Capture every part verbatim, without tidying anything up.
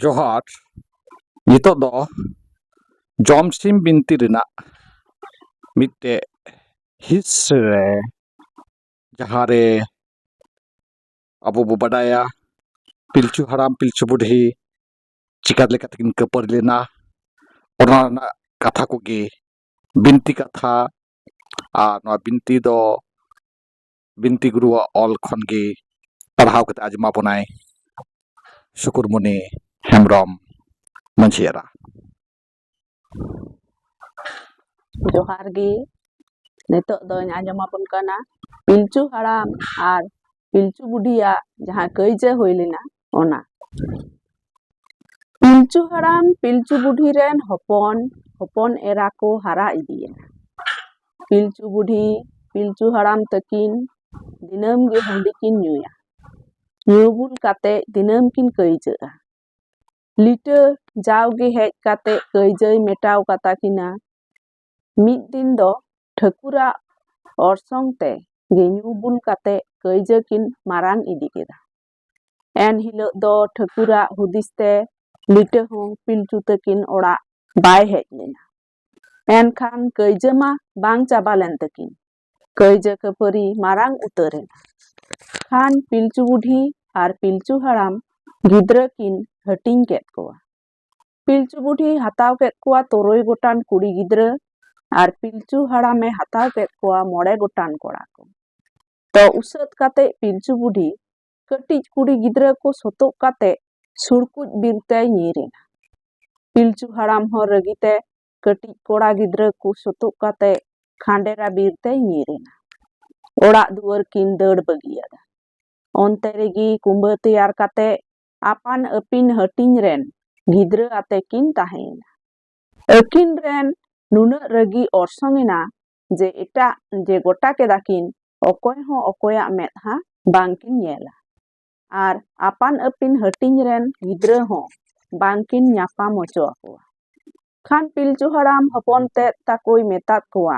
ᱡᱚᱦᱟᱨ᱾ ᱱᱤᱛᱚᱜ ᱫᱚ ᱡᱚᱢᱥᱤᱢ ᱵᱤᱱᱛᱤ ᱨᱮᱱᱟᱜ ᱢᱤᱫᱴᱮᱡ ᱦᱤᱸᱥ ᱨᱮ, ᱡᱟᱦᱟᱸ ᱨᱮ ᱟᱵᱚ ᱵᱚ ᱵᱟᱰᱟᱭᱟ ᱯᱤᱞᱪᱩ ᱦᱟᱲᱟᱢ ᱯᱤᱞᱪᱩ ᱵᱩᱰᱷᱤ ᱪᱤᱠᱟ ᱞᱮᱠᱟᱛᱮᱠᱤᱱ ᱠᱷᱟᱹᱯᱟᱹᱨᱤ ᱞᱮᱱᱟ, ᱚᱱᱟ ᱨᱮᱱᱟᱜ ᱠᱟᱛᱷᱟ ᱠᱚᱜᱮ ᱵᱤᱱᱛᱤ ᱠᱟᱛᱷᱟ᱾ ᱟᱨ ᱱᱚᱣᱟ ᱵᱤᱱᱛᱤ ᱫᱚ ᱵᱤᱱᱛᱤ ᱜᱩᱨᱩᱣᱟᱜ ᱚᱞ ᱠᱷᱚᱱ ᱜᱮ ᱯᱟᱲᱦᱟᱣ ᱠᱟᱛᱮ ᱟᱸᱡᱚᱢ ᱟᱵᱚᱱᱟᱭ ᱥᱩᱠᱩᱨᱢᱩᱱᱤ ᱦᱮᱢᱵᱨᱚᱢ ᱢᱟᱹᱡᱷᱤ ᱮᱨᱟ᱾ ᱡᱚᱦᱟᱨ ᱜᱮ᱾ ᱱᱤᱛᱚᱜ ᱫᱚᱧ ᱟᱸᱡᱚᱢ ᱟᱵᱚᱱ ᱠᱟᱱᱟ ᱯᱤᱞᱪᱩ ᱦᱟᱲᱟᱢ ᱟᱨ ᱯᱤᱞᱪᱩ ᱵᱩᱰᱷᱤᱭᱟᱜ ᱡᱟᱦᱟᱸ ᱠᱟᱹᱭᱡᱟᱹ ᱦᱩᱭ ᱞᱮᱱᱟ, ᱚᱱᱟ᱾ ᱯᱤᱞᱪᱩ ᱦᱟᱲᱟᱢ ᱯᱤᱞᱪᱩ ᱵᱩᱰᱷᱤ ᱨᱮᱱ ᱦᱚᱯᱚᱱ ᱦᱚᱯᱚᱱ ᱮᱨᱟ ᱠᱚ ᱦᱟᱨᱟ ᱤᱫᱤᱭᱮᱱᱟ᱾ ᱯᱤᱞᱪᱩ ᱵᱩᱰᱷᱤ ᱯᱤᱞᱪᱩ ᱦᱟᱲᱟᱢ ᱛᱟᱹᱠᱤᱱ ᱫᱤᱱᱟᱹᱢ ᱜᱮ ᱦᱟᱺᱰᱤ ᱠᱤᱱ ᱧᱩᱭᱟ᱾ ᱧᱩ ᱵᱩᱞ ᱠᱟᱛᱮ ᱫᱤᱱᱟᱹᱢ ᱠᱤᱱ ᱠᱟᱹᱭᱡᱟᱹᱜᱼᱟ᱾ ᱞᱤᱴᱟᱹ ᱡᱟᱣᱜᱮ ᱦᱮᱡ ᱠᱟᱛᱮ ᱠᱟᱹᱭᱡᱟᱹᱭ ᱢᱮᱴᱟᱣ ᱠᱟᱛᱟ ᱠᱤᱱᱟ᱾ ᱢᱤᱫ ᱫᱤᱱ ᱫᱚ ᱴᱷᱟᱹᱠᱩᱨᱟᱜ ᱚᱨᱥᱚᱝ ᱛᱮ ᱜᱮ ᱧᱩ ᱵᱩᱞ ᱠᱟᱛᱮ ᱠᱟᱹᱭᱡᱟᱹ ᱠᱤᱱ ᱢᱟᱨᱟᱝ ᱤᱫᱤ ᱠᱮᱫᱟ᱾ ᱮᱱ ᱦᱤᱞᱳᱜ ᱫᱚ ᱴᱷᱟᱹᱠᱩᱨᱟᱜ ᱦᱩᱫᱤᱥ ᱛᱮ ᱞᱤᱴᱟᱹ ᱦᱚᱸ ᱯᱤᱞᱪᱩ ᱛᱟᱹᱠᱤᱱ ᱚᱲᱟᱜ ᱵᱟᱭ ᱦᱮᱡ ᱞᱮᱱᱟ᱾ ᱮᱱᱠᱷᱟᱱ ᱠᱟᱹᱭᱡᱟᱹ ᱢᱟ ᱵᱟᱝ ᱪᱟᱵᱟ ᱞᱮᱱ ᱛᱟᱹᱠᱤᱱ, ᱠᱟᱹᱭᱡᱟᱹ ᱠᱷᱟᱹᱯᱟᱹᱨᱤ ᱢᱟᱨᱟᱝ ᱩᱛᱟᱹᱨ ᱮᱱᱟ᱾ ᱠᱷᱟᱱ ᱯᱤᱞᱪᱩ ᱵᱩᱰᱷᱤ ᱟᱨ ᱯᱤᱞᱪᱩ ᱦᱟᱲᱟᱢ ᱜᱤᱫᱽᱨᱟᱹ ᱠᱤᱱ ᱦᱟᱹᱴᱤᱧ ᱠᱮᱫ ᱠᱚᱣᱟ᱾ ᱯᱤᱞᱪᱩ ᱵᱩᱰᱷᱤ ᱦᱟᱛᱟᱣ ᱠᱮᱫ ᱠᱚᱣᱟ ᱛᱩᱨᱩᱭ ᱜᱚᱴᱟᱝ ᱠᱩᱲᱤ ᱜᱤᱫᱽᱨᱟᱹ ᱟᱨ ᱯᱤᱞᱪᱩ ᱦᱟᱲᱟᱢᱮ ᱦᱟᱛᱟᱣ ᱠᱮᱫ ᱠᱚᱣᱟ ᱢᱚᱬᱮ ᱜᱚᱴᱟᱝ ᱠᱚᱲᱟ ᱠᱚ᱾ ᱛᱚ ᱩᱥᱟᱹᱫ ᱠᱟᱛᱮ ᱯᱤᱞᱪᱩ ᱵᱩᱰᱷᱤ ᱠᱟᱹᱴᱤᱡ ᱠᱩᱲᱤ ᱜᱤᱫᱽᱨᱟᱹ ᱠᱚ ᱥᱚᱛᱚᱜ ᱠᱟᱛᱮ ᱥᱩᱲᱠᱩᱡ ᱵᱤᱨ ᱛᱮᱭ ᱧᱤᱨ ᱮᱱᱟ᱾ ᱯᱤᱞᱪᱩ ᱦᱟᱲᱟᱢ ᱦᱚᱸ ᱨᱟᱹᱜᱤ ᱛᱮ ᱠᱟᱹᱴᱤᱡ ᱠᱚᱲᱟ ᱜᱤᱫᱽᱨᱟᱹ ᱠᱚ ᱥᱚᱛᱚᱜ ᱠᱟᱛᱮ ᱠᱷᱟᱸᱰᱮᱨᱟ ᱵᱤᱨ ᱛᱮᱭ ᱧᱤᱨ ᱮᱱᱟ᱾ ᱚᱲᱟᱜ ᱫᱩᱣᱟᱹᱨ ᱠᱤᱱ ᱫᱟᱹᱲ ᱵᱟᱹᱜᱤᱭᱟᱫᱟ᱾ ᱚᱱᱛᱮ ᱨᱮᱜᱮ ᱠᱩᱢᱵᱟᱹ ᱛᱮᱭᱟᱨ ᱠᱟᱛᱮ ᱟᱯᱟᱱ ᱟᱹᱯᱤᱱ ᱦᱟᱹᱴᱤᱧ ᱨᱮᱱ ᱜᱤᱫᱽᱨᱟᱹ ᱟᱛᱮ ᱠᱤᱱ ᱛᱟᱦᱮᱸᱭᱮᱱᱟ᱾ ᱟᱹᱠᱤᱱ ᱨᱮᱱ ᱱᱩᱱᱟᱹᱜ ᱨᱟᱹᱜᱤ ᱚᱨᱥᱚᱝ ᱮᱱᱟ ᱡᱮ ᱮᱴᱟᱜ ᱡᱮ ᱜᱚᱴᱟ ᱠᱮᱫᱟ ᱠᱤᱱ, ᱚᱠᱚᱭ ᱦᱚᱸ ᱚᱠᱚᱭᱟᱜ ᱢᱮᱫᱦᱟ ᱵᱟᱝ ᱠᱤᱱ ᱧᱮᱞᱟ᱾ ᱟᱨ ᱟᱯᱟᱱ ᱟᱹᱯᱤᱱ ᱦᱟᱹᱴᱤᱧ ᱨᱮᱱ ᱜᱤᱫᱽᱨᱟᱹ ᱦᱚᱸ ᱵᱟᱝ ᱠᱤᱱ ᱧᱟᱯᱟᱢ ᱦᱚᱪᱚ ᱟᱠᱚᱣᱟ᱾ ᱠᱷᱟᱱ ᱯᱤᱞᱪᱩ ᱦᱟᱲᱟᱢ ᱦᱚᱯᱚᱱ ᱛᱮᱫ ᱛᱟᱠᱚᱭ ᱢᱮᱛᱟᱫ ᱠᱚᱣᱟ,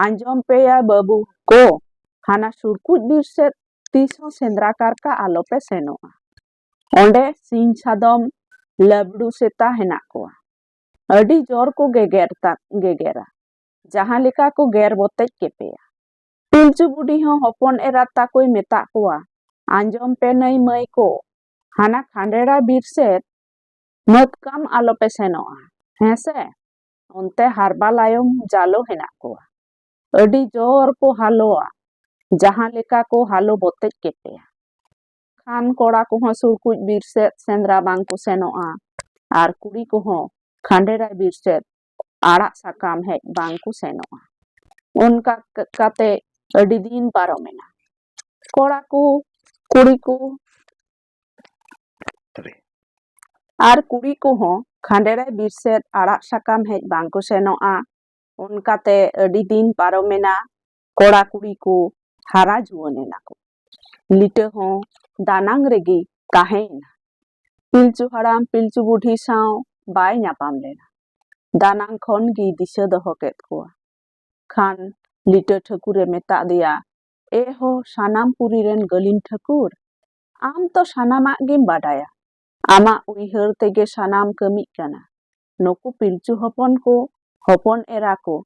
"ᱟᱸᱡᱚᱢ ᱯᱮᱭᱟ ᱵᱟᱹᱵᱩ ᱠᱚ, ᱦᱟᱱᱟ ᱥᱩᱲᱠᱩᱡ ᱵᱤᱨ ᱥᱮᱫ ᱛᱤᱥ ᱦᱚᱸ ᱥᱮᱸᱫᱽᱨᱟ ᱠᱟᱨᱠᱟ ᱟᱞᱚᱯᱮ ᱥᱮᱱᱚᱜᱼᱟ᱾ ᱚᱸᱰᱮ ᱥᱤᱧ ᱥᱟᱫᱚᱢ ᱞᱟᱵᱲᱩ ᱥᱮᱛᱟ ᱦᱮᱱᱟᱜ ᱠᱚᱣᱟ᱾ ᱟᱹᱰᱤ ᱡᱳᱨ ᱠᱚ ᱜᱮᱜᱮᱨ ᱛᱟ-, ᱜᱮᱜᱮᱨᱟ᱾ ᱡᱟᱦᱟᱸ ᱞᱮᱠᱟ ᱠᱚ ᱜᱮᱨ ᱵᱚᱛᱮᱡ ᱠᱮᱯᱮᱭᱟ᱾ ᱯᱤᱞᱪᱩ ᱵᱩᱰᱷᱤ ᱦᱚᱸ ᱦᱚᱯᱚᱱ ᱮᱨᱟ ᱛᱟᱠᱚᱭ ᱢᱮᱛᱟᱜ ᱠᱚᱣᱟ, "ᱟᱸᱡᱚᱢ ᱯᱮ ᱱᱟᱹᱭ ᱢᱟᱹᱭ ᱠᱚ, ᱦᱟᱱᱟ ᱠᱷᱟᱸᱰᱮᱲᱟ ᱵᱤᱨ ᱥᱮᱫ ᱢᱟᱹᱛᱠᱟᱢ ᱟᱞᱚᱯᱮ ᱥᱮᱱᱚᱜᱼᱟ, ᱦᱮᱸ ᱥᱮ? ᱚᱱᱛᱮ ᱦᱟᱨᱵᱟ ᱞᱟᱭᱚᱢ ᱡᱟᱞᱚ ᱦᱮᱱᱟᱜ ᱠᱚᱣᱟ᱾ ᱟᱹᱰᱤ ᱡᱳᱨ ᱠᱚ ᱦᱟᱞᱚᱣᱟ, ᱡᱟᱦᱟᱸ ᱞᱮᱠᱟ ᱠᱚ ᱦᱟᱞᱚ ᱵᱚᱛᱮᱡ ᱠᱮᱯᱮᱭᱟ᱾" ᱠᱷᱟᱱ ᱠᱚᱲᱟ ᱠᱚᱦᱚᱸ ᱥᱩᱨᱠᱩᱡ ᱵᱤᱨ ᱥᱮᱫ ᱥᱮᱸᱫᱽᱨᱟ ᱵᱟᱝ ᱠᱚ ᱥᱮᱱᱚᱜᱼᱟ, ᱟᱨ ᱠᱩᱲᱤ ᱠᱚᱦᱚᱸ ᱠᱷᱟᱸᱰᱮᱨᱟ ᱵᱤᱨ ᱥᱮᱫ ᱟᱲᱟᱜ ᱥᱟᱠᱟᱢ ᱦᱮᱡ ᱵᱟᱝ ᱠᱚ ᱥᱮᱱᱚᱜᱼᱟ᱾ ᱚᱱᱠᱟ ᱠ-, ᱠᱟᱛᱮ ᱟᱹᱰᱤ ᱫᱤᱱ ᱯᱟᱨᱚᱢᱮᱱᱟ᱾ ᱠᱚᱲᱟ ᱠᱚ, ᱠᱩᱲᱤ ᱠᱚ, ᱟᱨ ᱠᱩᱲᱤ ᱠᱚᱦᱚᱸ ᱠᱷᱟᱸᱰᱮᱨᱟ ᱵᱤᱨ ᱥᱮᱫ ᱟᱲᱟᱜ ᱥᱟᱠᱟᱢ ᱦᱮᱡ ᱵᱟᱝ ᱠᱚ ᱥᱮᱱᱚᱜᱼᱟ᱾ ᱚᱱᱠᱟᱛᱮ ᱟᱹᱰᱤ ᱫᱤᱱ ᱯᱟᱨᱚᱢᱮᱱᱟ᱾ ᱠᱚᱲᱟ ᱠᱩᱲᱤ ᱠᱚ ᱦᱟᱨᱟ ᱡᱩᱣᱟᱹᱱ ᱮᱱᱟ ᱠᱚ᱾ ᱞᱤᱴᱟᱹ ᱦᱚᱸ ᱫᱟᱱᱟᱝ ᱨᱮᱜᱮ ᱛᱟᱦᱮᱸᱭᱮᱱᱟ᱾ ᱯᱤᱞᱪᱩ ᱦᱟᱲᱟᱢ ᱯᱤᱞᱪᱩ ᱵᱩᱰᱷᱤ ᱥᱟᱶ ᱵᱟᱭ ᱧᱟᱯᱟᱢ ᱞᱮᱱᱟ᱾ ᱫᱟᱱᱟᱝ ᱠᱷᱚᱱ ᱜᱮᱭ ᱫᱤᱥᱟᱹ ᱫᱚᱦᱚ ᱠᱮᱫ ᱠᱚᱣᱟ᱾ ᱠᱷᱟᱱ ᱞᱤᱴᱟᱹ ᱴᱷᱟᱹᱠᱩᱨᱮ ᱢᱮᱛᱟᱫ ᱫᱮᱭᱟ, "ᱮ ᱦᱳ, ᱥᱟᱱᱟᱢ ᱯᱩᱨᱤ ᱨᱮᱱ ᱜᱟᱹᱞᱤᱢ ᱴᱷᱟᱹᱠᱩᱨ, ᱟᱢ ᱛᱚ ᱥᱟᱱᱟᱢᱟᱜ ᱜᱮᱢ ᱵᱟᱰᱟᱭᱟ᱾ ᱟᱢᱟᱜ ᱩᱭᱦᱟᱹᱨ ᱛᱮᱜᱮ ᱥᱟᱱᱟᱢ ᱠᱟᱹᱢᱤᱜ ᱠᱟᱱᱟ᱾ ᱱᱩᱠᱩ ᱯᱤᱞᱪᱩ ᱦᱚᱯᱚᱱ ᱠᱚ, ᱦᱚᱯᱚᱱ ᱮᱨᱟ ᱠᱚ,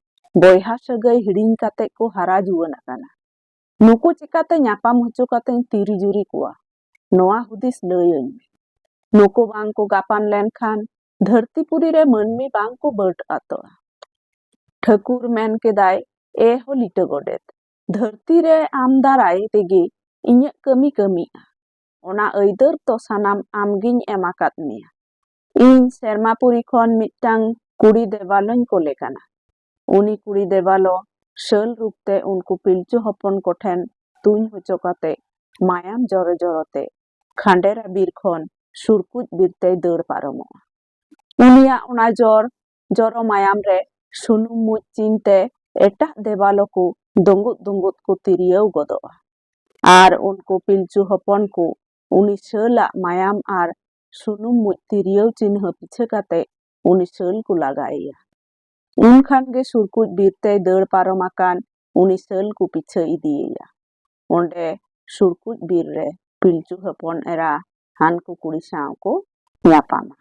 ᱵᱚᱭᱦᱟ ᱥᱟᱹᱜᱟᱹᱭ ᱦᱤᱲᱤᱧ ᱠᱟᱛᱮ ᱠᱚ ᱦᱟᱨᱟ ᱡᱩᱣᱟᱹᱱ ᱟᱠᱟᱱᱟ᱾ ᱱᱩᱠᱩ ᱪᱤᱠᱟᱛᱮ ᱧᱟᱯᱟᱢ ᱦᱚᱪᱚ ᱠᱟᱛᱮᱧ ᱛᱤᱨᱤ ᱡᱩᱨᱤ ᱠᱚᱣᱟ? ᱱᱚᱣᱟ ᱦᱩᱫᱤᱥ ᱞᱟᱹᱭᱟᱹᱧ ᱢᱮ᱾ ᱱᱩᱠᱩ ᱵᱟᱝ ᱠᱚ ᱜᱟᱯᱟᱱ ᱞᱮᱱᱠᱷᱟᱱ ᱫᱷᱟᱹᱨᱛᱤᱯᱩᱨᱤ ᱨᱮ ᱢᱟᱹᱱᱢᱤ ᱵᱟᱝ ᱠᱚ ᱵᱟᱹᱰ ᱟᱛᱚᱜᱼᱟ᱾" ᱴᱷᱟᱹᱠᱩᱨ ᱢᱮᱱ ᱠᱮᱫᱟᱭ, "ᱮ ᱦᱳ ᱞᱤᱴᱟᱹ ᱜᱚᱰᱮᱛ, ᱫᱷᱟᱹᱨᱛᱤ ᱨᱮ ᱟᱢ ᱫᱟᱨᱟᱭ ᱛᱮᱜᱮ ᱤᱧᱟᱹᱜ ᱠᱟᱹᱢᱤ ᱠᱟᱹᱢᱤᱜᱼᱟ᱾ ᱚᱱᱟ ᱟᱹᱭᱫᱟᱹᱨ ᱫᱚ ᱥᱟᱱᱟᱢ ᱟᱢᱜᱤᱧ ᱮᱢ ᱟᱠᱟᱫ ᱢᱮᱭᱟ᱾ ᱤᱧ ᱥᱮᱨᱢᱟᱯᱩᱨᱤ ᱠᱷᱚᱱ ᱢᱤᱫᱴᱟᱝ ᱠᱩᱲᱤ ᱫᱮᱣᱟᱞᱚᱧ ᱠᱳᱞᱮ ᱠᱟᱱᱟ᱾ ᱩᱱᱤ ᱠᱩᱲᱤ ᱫᱮᱣᱟᱞᱚ ᱥᱟᱹᱞ ᱨᱩᱯ ᱛᱮ ᱩᱱᱠᱩ ᱯᱤᱞᱪᱩ ᱦᱚᱯᱚᱱ ᱠᱚᱴᱷᱮᱱ ᱛᱩᱧ ᱦᱚᱪᱚ ᱠᱟᱛᱮ ᱢᱟᱭᱟᱢ ᱡᱚᱨᱚ ᱡᱚᱨᱚ ᱛᱮ ᱠᱷᱟᱸᱰᱮᱨᱟ ᱵᱤᱨ ᱠᱷᱚᱱ ᱥᱩᱨᱠᱩᱡ ᱵᱤᱨ ᱛᱮᱭ ᱫᱟᱹᱲ ᱯᱟᱨᱚᱢᱚᱜᱼᱟ᱾ ᱩᱱᱤᱭᱟᱜ ᱚᱱᱟ ᱡᱚᱨ ᱡᱚᱨᱚ ᱢᱟᱭᱟᱢ ᱨᱮ ᱥᱩᱱᱩᱢ ᱢᱩᱡ ᱪᱤᱱ ᱛᱮ ᱮᱴᱟᱜ ᱫᱮᱣᱟᱞᱚ ᱠᱚ ᱫᱩᱸᱜᱩᱫ ᱫᱩᱸᱜᱩᱫ ᱠᱚ ᱛᱤᱨᱭᱟᱹᱣ ᱜᱚᱫᱚᱜᱼᱟ᱾ ᱟᱨ ᱩᱱᱠᱩ ᱯᱤᱞᱪᱩ ᱦᱚᱯᱚᱱ ᱠᱚ ᱩᱱᱤ ᱥᱟᱹᱞᱟᱜ ᱢᱟᱭᱟᱢ ᱟᱨ ᱥᱩᱱᱩᱢ ᱢᱩᱡ ᱛᱤᱨᱭᱟᱹᱣ ᱪᱤᱱᱦᱟᱹ ᱯᱤᱪᱷᱟᱹ ᱠᱟᱛᱮ ᱩᱱᱤ ᱥᱟᱹᱞ ᱠᱚ ᱞᱟᱜᱟᱭᱮᱭᱟ᱾ ᱩᱱ ᱠᱷᱟᱱ ᱜᱮ ᱥᱩᱨᱠᱩᱡ ᱵᱤᱨ ᱛᱮᱭ ᱫᱟᱹᱲ ᱯᱟᱨᱚᱢ ᱟᱠᱟᱱ ᱩᱱᱤ ᱥᱟᱹᱞ ᱠᱚ ᱯᱤᱪᱷᱟᱹ ᱤᱫᱤᱭᱮᱭᱟ᱾ ᱚᱸᱰᱮ ᱥᱩᱨᱠᱩᱡ ᱵᱤᱨ ᱨᱮ ᱯᱤᱞᱪᱩ ᱦᱚᱯᱚᱱ ᱮᱨᱟ ᱦᱟᱱᱠᱩ ᱠᱩᱲᱤ ᱥᱟᱶ ᱠᱚ ᱧᱟᱯᱟᱢᱟ᱾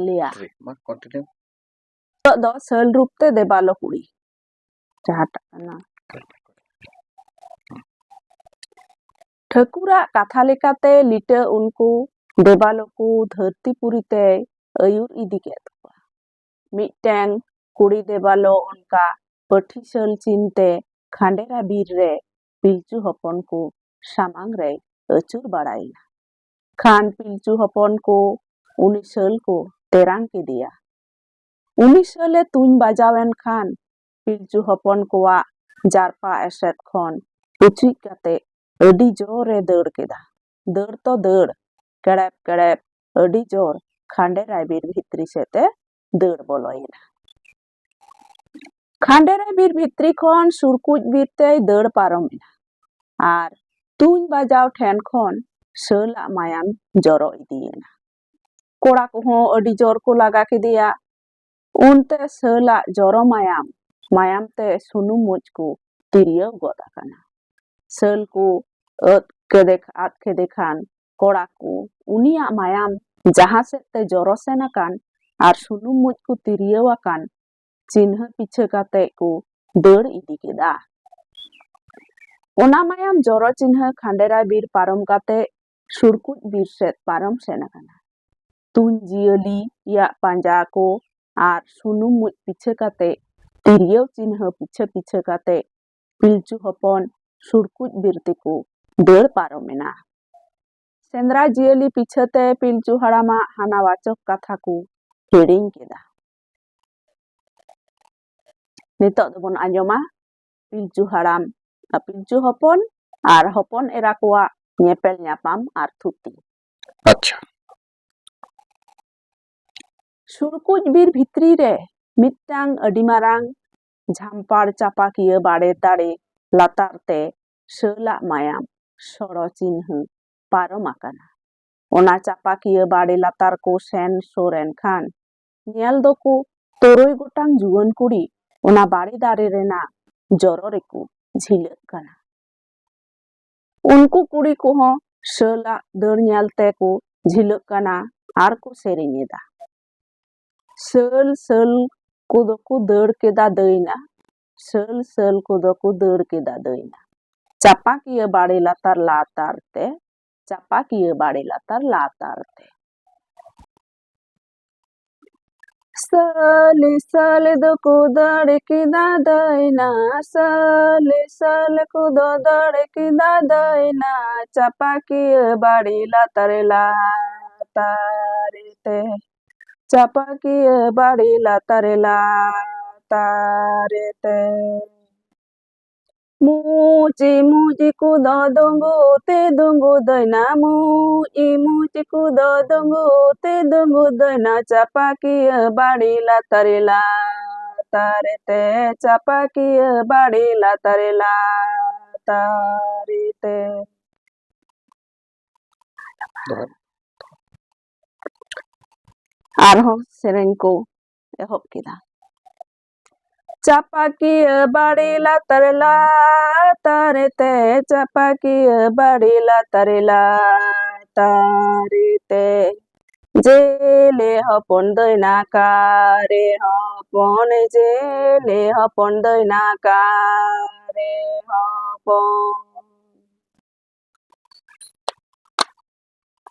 ᱞᱟᱹᱭᱟ᱾ ᱴᱷᱤᱠ, ᱢᱟ continue᱾ ᱱᱤᱛᱚᱜ ᱫᱚ ᱥᱟᱹᱞ ᱨᱩᱯ ᱛᱮ ᱫᱮᱵᱟᱞᱳ ᱠᱩᱲᱤ, ᱡᱟᱦᱟᱸᱴᱟᱜ ᱠᱟᱱᱟ᱾ ᱴᱷᱟᱹᱠᱩᱨᱟᱜ ᱠᱟᱛᱷᱟ ᱞᱮᱠᱟᱛᱮ ᱞᱤᱴᱟᱹ ᱩᱱᱠᱩ ᱫᱮᱵᱟᱞᱳ ᱠᱚ ᱫᱷᱟᱹᱨᱛᱤᱯᱩᱨᱤ ᱛᱮᱭ ᱟᱹᱭᱩᱨ ᱤᱫᱤ ᱠᱮᱫ ᱠᱚᱣᱟ᱾ ᱢᱤᱫᱴᱮᱱ ᱠᱩᱲᱤ ᱫᱮᱵᱟᱞᱳ ᱚᱱᱠᱟ ᱯᱟᱹᱴᱷᱤ ᱥᱟᱹᱞ ᱪᱤᱱᱛᱮ ᱠᱷᱟᱸᱰᱮᱨᱟ ᱵᱤᱨ ᱨᱮ ᱯᱤᱞᱪᱩ ᱦᱚᱯᱚᱱ ᱠᱚ ᱥᱟᱢᱟᱝ ᱨᱮᱭ ᱟᱹᱪᱩᱨ ᱵᱟᱲᱟᱭᱮᱱᱟ᱾ ᱠᱷᱟᱱ ᱯᱤᱞᱪᱩ ᱦᱚᱯᱚᱱ ᱠᱚ ᱩᱱᱤ ᱥᱟᱹᱞ ᱠᱚ ᱛᱮᱨᱟᱝ ᱠᱮᱫᱮᱭᱟ᱾ ᱩᱱᱤ ᱥᱟᱹᱞᱮ ᱛᱩᱧ ᱵᱟᱡᱟᱣ ᱮᱱ ᱠᱷᱟᱱ ᱯᱤᱞᱪᱩ ᱦᱚᱯᱚᱱ ᱠᱚᱣᱟᱜ ᱡᱟᱨᱯᱟ ᱮᱥᱮᱫ ᱠᱷᱚᱱ ᱯᱩᱪᱩᱡ ᱠᱟᱛᱮ ᱟᱹᱰᱤ ᱡᱳᱨᱮ ᱫᱟᱹᱲ ᱠᱮᱫᱟ᱾ ᱫᱟᱹᱲ ᱛᱚ ᱫᱟᱹᱲ, ᱠᱮᱲᱮᱵ ᱠᱮᱲᱮᱵ ᱟᱹᱰᱤ ᱡᱳᱨ ᱠᱷᱟᱸᱰᱮᱨᱟᱭ ᱵᱤᱨ ᱵᱷᱤᱛᱨᱤ ᱥᱮᱫ ᱮ ᱫᱟᱹᱲ ᱵᱚᱞᱚᱭᱮᱱᱟ᱾ ᱠᱷᱟᱸᱰᱮᱨᱟᱭ ᱵᱤᱨ ᱵᱷᱤᱛᱨᱤ ᱠᱷᱚᱱ ᱥᱩᱨᱠᱩᱡ ᱵᱤᱨ ᱛᱮᱭ ᱫᱟᱹᱲ ᱯᱟᱨᱚᱢ ᱮᱱᱟ ᱟᱨ ᱛᱩᱧ ᱵᱟᱡᱟᱣ ᱴᱷᱮᱱ ᱠᱷᱚᱱ ᱥᱟᱹᱞᱟᱜ ᱢᱟᱭᱟᱢ ᱡᱚᱨᱚ ᱤᱫᱤᱭᱮᱱᱟ᱾ ᱠᱚᱲᱟ ᱠᱚᱦᱚᱸ ᱟᱹᱰᱤ ᱡᱳᱨ ᱠᱚ ᱞᱟᱜᱟ ᱠᱮᱫᱮᱭᱟ᱾ ᱩᱱᱛᱮ ᱥᱟᱹᱞᱟᱜ ᱡᱚᱨᱚ ᱢᱟᱭᱟᱢ, ᱢᱟᱭᱟᱢ ᱛᱮ ᱥᱩᱱᱩᱢ ᱢᱩᱡ ᱠᱚ ᱛᱤᱨᱭᱟᱹᱣ ᱜᱚᱫ ᱟᱠᱟᱱᱟ᱾ ᱥᱟᱹᱞ ᱠᱚ ᱟᱫ ᱠᱮᱫᱮ, ᱟᱫ ᱠᱮᱫᱮ ᱠᱷᱟᱱ ᱠᱚᱲᱟ ᱠᱚ ᱩᱱᱤᱭᱟᱜ ᱢᱟᱭᱟᱢ ᱡᱟᱦᱟᱸ ᱥᱮᱫ ᱛᱮ ᱡᱚᱨᱚ ᱥᱮᱱ ᱟᱠᱟᱱ ᱟᱨ ᱥᱩᱱᱩᱢ ᱢᱩᱡ ᱠᱚ ᱛᱤᱨᱭᱟᱹᱣ ᱟᱠᱟᱱ ᱪᱤᱱᱦᱟᱹ ᱯᱤᱪᱷᱟᱹ ᱠᱟᱛᱮ ᱠᱚ ᱫᱟᱹᱲ ᱤᱫᱤ ᱠᱮᱫᱟ᱾ ᱚᱱᱟ ᱢᱟᱭᱟᱢ ᱡᱚᱨᱚ ᱪᱤᱱᱦᱟᱹ ᱠᱷᱟᱸᱰᱮᱨᱟᱭ ᱵᱤᱨ ᱯᱟᱨᱚᱢ ᱠᱟᱛᱮ ᱥᱩᱨᱠᱩᱡ ᱵᱤᱨ ᱥᱮᱫ ᱯᱟᱨᱚᱢ ᱥᱮᱱ ᱟᱠᱟᱱᱟ᱾ ᱛᱩᱧ ᱡᱤᱭᱟᱹᱞᱤᱭᱟᱜ ᱯᱟᱸᱡᱟ ᱠᱚ ᱟᱨ ᱥᱩᱱᱩᱢ ᱢᱩᱡ ᱯᱤᱪᱷᱟᱹ ᱠᱟᱛᱮ, ᱛᱤᱨᱭᱟᱹᱣ ᱪᱤᱱᱦᱟᱹ ᱯᱤᱪᱷᱟᱹ ᱯᱤᱪᱷᱟᱹ ᱠᱟᱛᱮ ᱯᱤᱞᱪᱩ ᱦᱚᱯᱚᱱ ᱥᱩᱨᱠᱩᱡ ᱵᱤᱨ ᱛᱮᱠᱚ ᱫᱟᱹᱲ ᱯᱟᱨᱚᱢ ᱮᱱᱟ᱾ ᱥᱮᱸᱫᱽᱨᱟ ᱡᱤᱭᱟᱹᱞᱤ ᱯᱤᱪᱷᱟᱹᱛᱮ ᱯᱤᱞᱪᱩ ᱦᱟᱲᱟᱢᱟᱜ ᱦᱟᱱᱟ ᱵᱟᱪᱚᱠ ᱠᱟᱛᱷᱟ ᱠᱚ ᱦᱤᱲᱤᱧ ᱠᱮᱫᱟ᱾ ᱱᱤᱛᱚᱜ ᱫᱚᱵᱚᱱ ᱟᱸᱡᱚᱢᱟ ᱯᱤᱞᱪᱩ ᱦᱟᱲᱟᱢ, ᱯᱤᱞᱪᱩ ᱦᱚᱯᱚᱱ ᱟᱨ ᱦᱚᱯᱚᱱ ᱮᱨᱟ ᱠᱚᱣᱟᱜ ᱧᱮᱯᱮᱞ ᱧᱟᱯᱟᱢ ᱟᱨ ᱛᱷᱩᱛᱤ᱾ ᱟᱪᱪᱷᱟ᱾ ᱥᱩᱨᱠᱩᱡ ᱵᱤᱨ ᱵᱷᱤᱛᱨᱤ ᱨᱮ ᱢᱤᱫᱴᱟᱝ ᱟᱹᱰᱤ ᱢᱟᱨᱟᱝ ᱡᱷᱟᱢᱯᱟᱲ ᱪᱟᱯᱟᱠᱤᱭᱟᱹ ᱵᱟᱲᱮ ᱫᱟᱨᱮ ᱞᱟᱛᱟᱨ ᱛᱮ ᱥᱟᱹᱞᱟᱜ ᱢᱟᱭᱟᱢ ᱥᱚᱲᱚ ᱪᱤᱱᱦᱟᱹ ᱯᱟᱨᱚᱢ ᱟᱠᱟᱱᱟ᱾ ᱚᱱᱟ ᱪᱟᱯᱟᱠᱤᱭᱟᱹ ᱵᱟᱲᱮ ᱞᱟᱛᱟᱨ ᱠᱚ ᱥᱮᱱ ᱥᱩᱨ ᱮᱱ ᱠᱷᱟᱱ ᱧᱮᱞ ᱫᱚᱠᱚ ᱛᱩᱨᱩᱭ ᱜᱚᱴᱟᱝ ᱡᱩᱣᱟᱹᱱ ᱠᱩᱲᱤ ᱚᱱᱟ ᱵᱟᱲᱮ ᱫᱟᱨᱮ ᱨᱮᱱᱟᱜ ᱡᱚᱨᱚ ᱨᱮᱠᱚ ᱡᱷᱤᱞᱟᱹᱜ ᱠᱟᱱᱟ᱾ ᱩᱱᱠᱩ ᱠᱩᱲᱤ ᱠᱚᱦᱚᱸ ᱥᱟᱹᱞᱟᱜ ᱫᱟᱹᱲ ᱧᱮᱞ ᱛᱮᱠᱚ ᱡᱷᱤᱞᱟᱹᱜ ᱠᱟᱱᱟ ᱟᱨ ᱠᱚ ᱥᱮᱨᱮᱧ ᱮᱫᱟ᱾ ᱥᱟᱹᱞ ᱥᱟᱹᱞ ᱠᱚᱫᱚ ᱠᱚ ᱫᱟᱹᱲ ᱠᱮᱫᱟ ᱫᱟᱹᱭᱱᱟ, ᱥᱟᱹᱞ ᱥᱟᱹᱞ ᱠᱚᱫᱚ ᱠᱚ ᱫᱟᱹᱲ ᱠᱮᱫᱟ ᱫᱟᱹᱭᱱᱟ᱾ ᱪᱟᱯᱟᱠᱤᱭᱟᱹ ᱵᱟᱲᱮ ᱞᱟᱛᱟᱨ ᱞᱟᱛᱟᱨ ᱛᱮ, ᱪᱟᱯᱟᱠᱤᱭᱟᱹ ᱵᱟᱲᱮ ᱞᱟᱛᱟᱨ ᱞᱟᱛᱟᱨ ᱛᱮ᱾ ᱥᱟᱹᱞᱤ ᱥᱟᱹᱞ ᱫᱚᱠᱚ ᱫᱟᱹᱲ ᱠᱮᱫᱟ ᱫᱟᱹᱭᱱᱟ, ᱥᱟᱹᱞᱤ ᱥᱟᱹᱞ ᱠᱚᱫᱚ ᱫᱟᱹᱲ ᱠᱮᱫᱟ ᱫᱟᱹᱭᱱᱟ, ᱪᱟᱯᱟᱠᱤᱭᱟᱹ ᱵᱟᱲᱮ ᱞᱟᱛᱟᱨ ᱞᱟᱛᱟᱨ ᱛᱮ, ᱪᱟᱯᱟᱠᱤᱭᱟᱹ ᱵᱟᱲᱮ ᱞᱟᱛᱟᱨ ᱞᱟᱛᱟᱨ ᱛᱮ᱾ ᱢᱩᱪᱤ ᱢᱩᱪᱤ ᱠᱚᱫᱚ ᱫᱩᱸᱜᱩ ᱛᱮ ᱫᱩᱸᱜᱩ ᱫᱟᱹᱭᱱᱟ, ᱢᱩᱪᱤ ᱢᱩᱪᱤ ᱠᱚᱫᱚ ᱫᱩᱸᱜᱩ ᱛᱮ ᱫᱩᱸᱜᱩ ᱫᱟᱹᱭᱱᱟ, ᱪᱟᱯᱟᱠᱤᱭᱟᱹ ᱵᱟᱲᱮ ᱞᱟᱛᱟᱨ ᱞᱟᱛᱟᱨ ᱛᱮ, ᱪᱟᱯᱟᱠᱤᱭᱟᱹ ᱵᱟᱲᱮ ᱞᱟᱛᱟᱨ ᱞᱟᱛᱟᱨ ᱛᱮ᱾ ᱟᱨᱦᱚᱸ ᱥᱮᱨᱮᱧ ᱠᱚ ᱮᱦᱚᱵ ᱠᱮᱫᱟ᱾ ᱪᱟᱯᱟᱠᱤᱭᱟᱹ ᱵᱟᱲᱮ ᱞᱟᱛᱟᱨ ᱞᱟᱛᱟᱨ ᱛᱮ, ᱪᱟᱯᱟᱠᱤᱭᱟᱹ ᱵᱟᱲᱮ ᱞᱟᱛᱟᱨ ᱞᱟᱛᱟᱨ ᱛᱮ, ᱡᱮᱞᱮ ᱦᱚᱯᱚᱱ ᱫᱟᱹᱭᱱᱟ ᱠᱟᱨᱮ ᱦᱚᱯᱚᱱ, ᱡᱮᱞᱮ ᱦᱚᱯᱚᱱ ᱫᱟᱹᱭᱱᱟ ᱠᱟᱨᱮ ᱦᱚᱯᱚᱱ᱾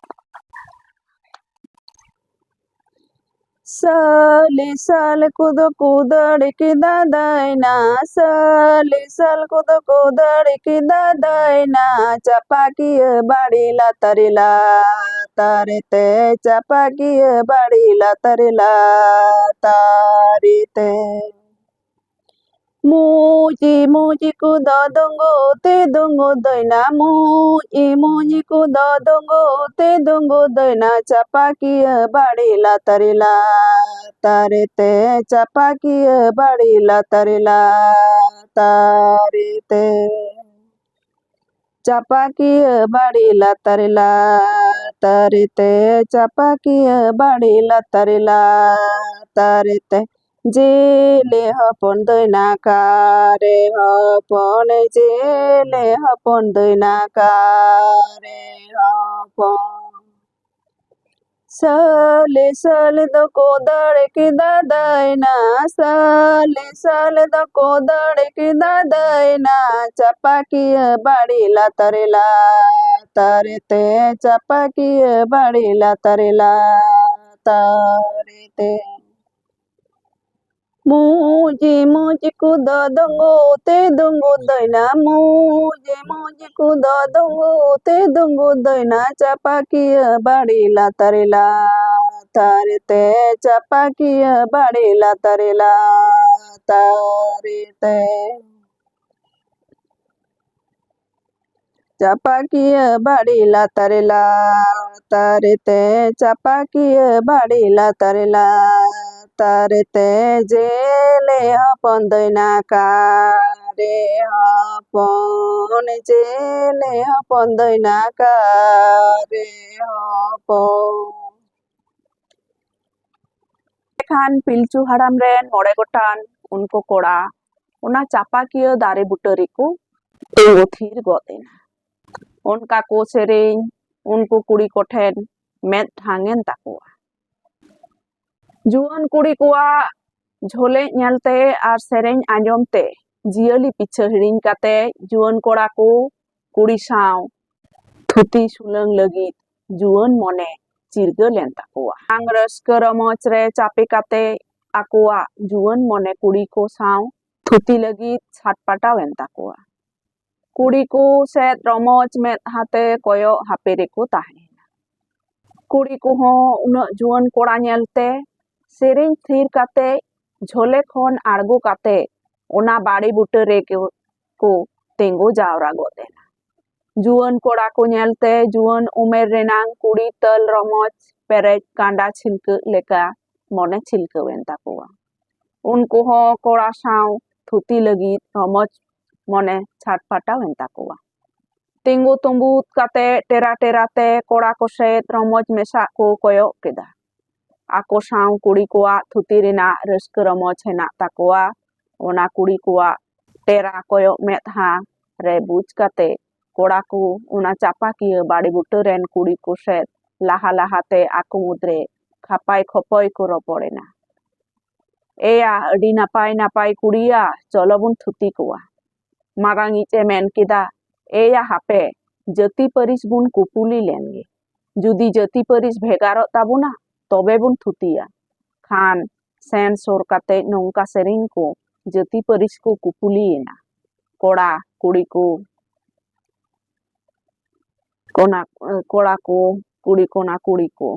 ᱥᱟᱹᱞᱤ ᱥᱟᱹᱞ ᱠᱚᱫᱚ ᱠᱚ ᱫᱟᱹᱲ ᱠᱮᱫᱟ ᱫᱟᱹᱭᱱᱟ, ᱥᱟᱹᱞᱤ ᱥᱟᱹᱞ ᱠᱚᱫᱚ ᱠᱚ ᱫᱟᱹᱲ ᱠᱮᱫᱟ ᱫᱟᱹᱭᱱᱟ, ᱪᱟᱯᱟᱠᱤᱭᱟᱹ ᱵᱟᱲᱮ ᱞᱟᱛᱟᱨ ᱞᱟᱛᱟᱨ ᱛᱮ, ᱪᱟᱯᱟᱠᱤᱭᱟᱹ ᱵᱟᱲᱮ ᱞᱟᱛᱟᱨ ᱞᱟᱛᱟᱨ ᱛᱮ᱾ ᱢᱩᱪᱤ ᱢᱩᱪᱤ ᱠᱚᱫᱚ ᱫᱩᱸᱜᱩ ᱛᱮ ᱫᱩᱸᱜᱩ ᱫᱟᱹᱭᱱᱟ, ᱢᱩᱪᱤ ᱢᱩᱪᱤ ᱠᱚᱫᱚ ᱫᱩᱸᱜᱩ ᱛᱮ ᱫᱩᱸᱜᱩ ᱫᱟᱹᱭᱱᱟ, ᱪᱟᱯᱟᱠᱤᱭᱟᱹ ᱵᱟᱲᱮ ᱞᱟᱛᱟᱨ ᱞᱟᱛᱟᱨ ᱛᱮ, ᱪᱟᱯᱟᱠᱤᱭᱟᱹ ᱵᱟᱲᱮ ᱞᱟᱛᱟᱨ ᱞᱟᱛᱟᱨ ᱛᱮ᱾ ᱪᱟᱯᱟᱠᱤᱭᱟᱹ ᱵᱟᱲᱮ ᱞᱟᱛᱟᱨ ᱞᱟᱛᱟᱨ ᱛᱮ, ᱪᱟᱯᱟᱠᱤᱭᱟᱹ ᱵᱟᱲᱮ ᱞᱟᱛᱟᱨ ᱞᱟᱛᱟᱨ ᱛᱮ, ᱡᱮᱞᱮ ᱦᱚᱯᱚᱱ ᱫᱟᱹᱭᱱᱟ ᱠᱟᱨᱮ ᱦᱚᱯᱚᱱ, ᱡᱮᱞᱮ ᱦᱚᱯᱚᱱ ᱫᱟᱹᱭᱱᱟ ᱠᱟᱨᱮ ᱦᱚᱯᱚᱱ᱾ ᱥᱟᱞᱮ ᱥᱟᱞᱮ ᱫᱚᱠᱚ ᱫᱟᱲᱮ ᱠᱮᱫᱟ ᱫᱟᱭᱱᱟ, ᱥᱟᱞᱮ ᱥᱟᱞᱮ ᱫᱚᱠᱚ ᱫᱟᱲᱮ ᱠᱮᱫᱟ ᱫᱟᱭᱱᱟ, ᱪᱟᱯᱟᱠᱤᱭᱟᱹ ᱵᱟᱲᱮ ᱞᱟᱛᱟᱨ ᱨᱮ ᱞᱟᱛᱟᱨ ᱛᱮ, ᱪᱟᱯᱟᱠᱤᱭᱟᱹ ᱵᱟᱲᱮ ᱞᱟᱛᱟᱨ ᱨᱮ ᱞᱟᱛᱟᱨ ᱛᱮ᱾ ᱢᱩᱡᱤ ᱢᱩᱡᱤ ᱠᱚᱫᱚ ᱫᱩᱸᱜᱩ ᱛᱮ ᱫᱩᱸᱜᱩ ᱫᱟᱹᱭᱱᱟ, ᱢᱩᱡᱤ ᱢᱩᱡᱤ ᱠᱚᱫᱚ ᱫᱩᱸᱜᱩ ᱛᱮ ᱫᱩᱸᱜᱩ ᱫᱟᱹᱭᱱᱟ, ᱪᱟᱯᱟᱠᱤᱭᱟᱹ ᱵᱟᱲᱮ ᱞᱟᱛᱟᱨ ᱞᱟᱛᱟᱨ ᱛᱮ, ᱪᱟᱯᱟᱠᱤᱭᱟᱹ ᱵᱟᱲᱮ ᱞᱟᱛᱟᱨ ᱞᱟᱛᱟᱨ ᱛᱮ᱾ ᱪᱟᱯᱟᱠᱤᱭᱟᱹ ᱵᱟᱲᱮ ᱞᱟᱛᱟᱨ ᱞᱟᱛᱟᱨ ᱛᱮ, ᱪᱟᱯᱟᱠᱤᱭᱟᱹ ᱵᱟᱲᱮ ᱞᱟᱛᱟᱨ ᱞᱟᱛᱟᱨ ᱛᱮ, ᱡᱮᱞᱮ ᱦᱚᱯᱚᱱ ᱫᱟᱹᱭᱱᱟ ᱠᱟᱨᱮ ᱦᱚᱯᱚᱱ, ᱡᱮᱞᱮ ᱦᱚᱯᱚᱱ ᱫᱟᱹᱭᱱᱟ ᱠᱟᱨᱮ ᱦᱚᱯᱚᱱ᱾ ᱮᱱᱠᱷᱟᱱ ᱯᱤᱞᱪᱩ ᱦᱟᱲᱟᱢ ᱨᱮᱱ ᱢᱚᱬᱮ ᱜᱚᱴᱟᱝ ᱩᱱᱠᱩ ᱠᱚᱲᱟ ᱚᱱᱟ ᱪᱟᱯᱟᱠᱤᱭᱟᱹ ᱫᱟᱨᱮ ᱵᱩᱴᱟᱹ ᱨᱮᱠᱚ ᱛᱤᱸᱜᱩ ᱛᱷᱤᱨ ᱜᱚᱫ ᱮᱱᱟ᱾ ᱚᱱᱠᱟ ᱠᱚ ᱥᱮᱨᱮᱧ ᱩᱱᱠᱩ ᱠᱩᱲᱤ ᱠᱚᱴᱷᱮᱱ ᱢᱮᱫ ᱰᱷᱟᱝ ᱮᱱ ᱛᱟᱠᱚᱣᱟ᱾ ᱡᱩᱣᱟᱹᱱ ᱠᱩᱲᱤ ᱠᱚᱣᱟᱜ ᱡᱷᱚᱞᱮᱜ ᱧᱮᱞᱛᱮ ᱟᱨ ᱥᱮᱨᱮᱧ ᱟᱸᱡᱚᱢ ᱛᱮ ᱡᱤᱭᱟᱹᱞᱤ ᱯᱤᱪᱷᱟᱹ ᱦᱤᱲᱤᱧ ᱠᱟᱛᱮ ᱡᱩᱣᱟᱹᱱ ᱠᱚᱲᱟ ᱠᱚ ᱠᱩᱲᱤ ᱥᱟᱶ ᱛᱷᱩᱛᱤ ᱥᱩᱞᱟᱹᱝ ᱞᱟᱹᱜᱤᱫ ᱡᱩᱣᱟᱹᱱ ᱢᱚᱱᱮ ᱪᱤᱨᱜᱟᱹᱞ ᱮᱱ ᱛᱟᱠᱚᱣᱟ᱾ ᱟᱝ ᱨᱟᱹᱥᱠᱟᱹ ᱨᱚᱢᱚᱡᱽ ᱨᱮ ᱪᱟᱯᱮ ᱠᱟᱛᱮ ᱟᱠᱚᱣᱟᱜ ᱡᱩᱣᱟᱹᱱ ᱢᱚᱱᱮ ᱠᱩᱲᱤ ᱠᱚ ᱥᱟᱶ ᱛᱷᱩᱛᱤ ᱞᱟᱹᱜᱤᱫ ᱪᱷᱟᱴᱯᱟᱴᱟᱣ ᱮᱱ ᱛᱟᱠᱚᱣᱟ᱾ ᱠᱩᱲᱤ ᱠᱚ ᱥᱮᱫ ᱨᱚᱢᱚᱡᱽ ᱢᱮᱫᱦᱟ ᱛᱮ ᱠᱚᱭᱚᱜ ᱦᱟᱯᱮ ᱨᱮᱠᱚ ᱛᱟᱦᱮᱸᱭᱮᱱᱟ᱾ ᱠᱩᱲᱤ ᱠᱚᱦᱚᱸ ᱩᱱᱟᱹᱜ ᱡᱩᱣᱟᱹᱱ ᱠᱚᱲᱟ ᱧᱮᱞᱛᱮ ᱥᱮᱨᱮᱧ ᱛᱷᱤᱨ ᱠᱟᱛᱮ ᱡᱷᱚᱞᱮ ᱠᱷᱚᱱ ᱟᱬᱜᱚ ᱠᱟᱛᱮ ᱚᱱᱟ ᱵᱟᱲᱮ ᱵᱩᱴᱟᱹ ᱨᱮᱜᱮ ᱠᱚ ᱛᱤᱸᱜᱩ ᱡᱟᱣᱨᱟ ᱜᱚᱫ ᱮᱱᱟ᱾ ᱡᱩᱣᱟᱹᱱ ᱠᱚᱲᱟ ᱠᱚ ᱧᱮᱞᱛᱮ ᱡᱩᱣᱟᱹᱱ ᱩᱢᱮᱨ ᱨᱮᱱᱟᱝ ᱠᱩᱲᱤ ᱛᱟᱹᱞ ᱨᱚᱢᱚᱡᱽ ᱯᱮᱨᱮᱡ ᱠᱟᱸᱰᱟ ᱪᱷᱤᱞᱠᱟᱹᱜ ᱞᱮᱠᱟ ᱢᱚᱱᱮ ᱪᱷᱤᱞᱠᱟᱹᱣ ᱮᱱ ᱛᱟᱠᱚᱣᱟ᱾ ᱩᱱᱠᱩ ᱦᱚᱸ ᱠᱚᱲᱟ ᱥᱟᱶ ᱛᱷᱩᱛᱤ ᱞᱟᱹᱜᱤᱫ ᱨᱚᱢᱚᱡᱽ ᱢᱚᱱᱮ ᱪᱷᱟᱴᱯᱟᱴᱟᱣ ᱮᱱ ᱛᱟᱠᱚᱣᱟ᱾ ᱛᱤᱸᱜᱩ ᱛᱩᱸᱵᱩᱫ ᱠᱟᱛᱮ ᱴᱮᱨᱟ ᱴᱮᱨᱟ ᱛᱮ ᱠᱚᱲᱟ ᱠᱚ ᱥᱮᱫ ᱨᱚᱢᱚᱡᱽ ᱢᱮᱥᱟᱜ ᱠᱚ ᱠᱚᱭᱚᱜ ᱠᱮᱫᱟ᱾ ᱟᱠᱚ ᱥᱟᱶ ᱠᱩᱲᱤ ᱠᱚᱣᱟᱜ ᱛᱷᱩᱛᱤ ᱨᱮᱱᱟᱜ ᱨᱟᱹᱥᱠᱟᱹ ᱨᱚᱢᱚᱡᱽ ᱦᱮᱱᱟᱜ ᱛᱟᱠᱚᱣᱟ᱾ ᱚᱱᱟ ᱠᱩᱲᱤ ᱠᱚᱣᱟᱜ ᱴᱮᱨᱟ ᱠᱚᱭᱚᱜ ᱢᱮᱫᱦᱟ ᱨᱮ ᱵᱩᱡᱽ ᱠᱟᱛᱮ ᱠᱚᱲᱟ ᱠᱚ ᱚᱱᱟ ᱪᱟᱯᱟᱠᱤᱭᱟᱹ ᱵᱟᱲᱮ ᱵᱩᱴᱟᱹ ᱨᱮᱱ ᱠᱩᱲᱤ ᱠᱚ ᱥᱮᱫ ᱞᱟᱦᱟ ᱞᱟᱦᱟᱛᱮ ᱟᱠᱚ ᱢᱩᱫᱽᱨᱮ ᱠᱷᱟᱯᱟᱭ ᱠᱷᱚᱯᱚᱭ ᱠᱚ ᱨᱚᱯᱚᱲ ᱮᱱᱟ᱾ "ᱮᱭᱟ, ᱟᱹᱰᱤ ᱱᱟᱯᱟᱭ ᱱᱟᱯᱟᱭ ᱠᱩᱲᱤᱭᱟ, ᱪᱚᱞᱚ ᱵᱚᱱ ᱛᱷᱩᱛᱤ ᱠᱚᱣᱟ," ᱢᱟᱨᱟᱝ ᱤᱡ ᱮ ᱢᱮᱱ ᱠᱮᱫᱟ᱾ "ᱮᱭᱟ, ᱦᱟᱯᱮ, ᱡᱟᱹᱛᱤ ᱯᱟᱹᱨᱤᱥ ᱵᱚᱱ ᱠᱩᱯᱩᱞᱤ ᱞᱮᱱ ᱜᱮ᱾ ᱡᱩᱫᱤ ᱡᱟᱹᱛᱤ ᱯᱟᱹᱨᱤᱥ ᱵᱷᱮᱜᱟᱨᱚᱜ ᱛᱟᱵᱚᱱᱟ, ᱛᱚᱵᱮ ᱵᱚᱱ ᱛᱷᱩᱛᱤᱭᱟ᱾ ᱠᱷᱟᱱ ᱥᱮᱱ ᱥᱩᱨ ᱠᱟᱛᱮ ᱱᱚᱝᱠᱟ ᱥᱮᱨᱮᱧ ᱠᱚ ᱡᱟᱹᱛᱤ ᱯᱟᱹᱨᱤᱥ ᱠᱚ ᱠᱩᱯᱩᱞᱤᱭᱮᱱᱟ, ᱠᱚᱲᱟ ᱠᱩᱲᱤ ᱠᱚ, ᱠᱚᱱᱟ-, ᱠᱚᱲᱟ ᱠᱚ, ᱠᱩᱲᱤ ᱠᱚᱱᱟ ᱠᱩᱲᱤ ᱠᱚ,